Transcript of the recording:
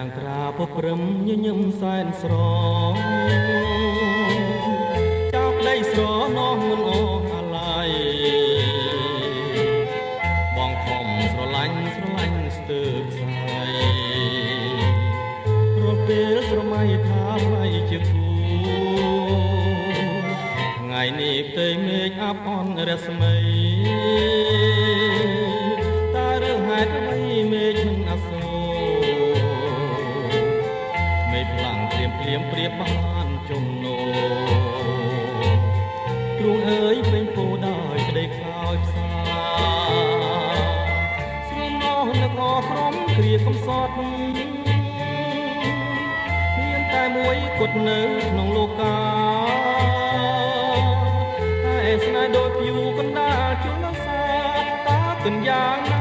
យ៉ាងត្រាពព្រឹមញញឹមសែនស្រចោលក្តីស្រណោះមិនអស់អាឡ័យបងខំស្រឡាញ់ស្រឡាញ់ស្ទើរខ្សែរាល់ពេលស្រមៃថាថ្លៃជាគូថ្ងៃនេះផ្ទៃមេឃអាប់អន់រស្មីតើរឿងហេតុអ្វីមេឃមិនអសូរមេឃផ្លាំងព្រាមព្រាមព្រៀបបានចំណោទ្រូងអើយពេញពោដោយក្តីខ្លោចផ្សាស្រណោះនឹកអក្រុមគ្រាកំសត់មានតែមួយគត់នៅក្នុងលោកាតែស្នេហ៍ដូចព្យូកណ្ដាលជលសាតាកិនយ៉ាងណា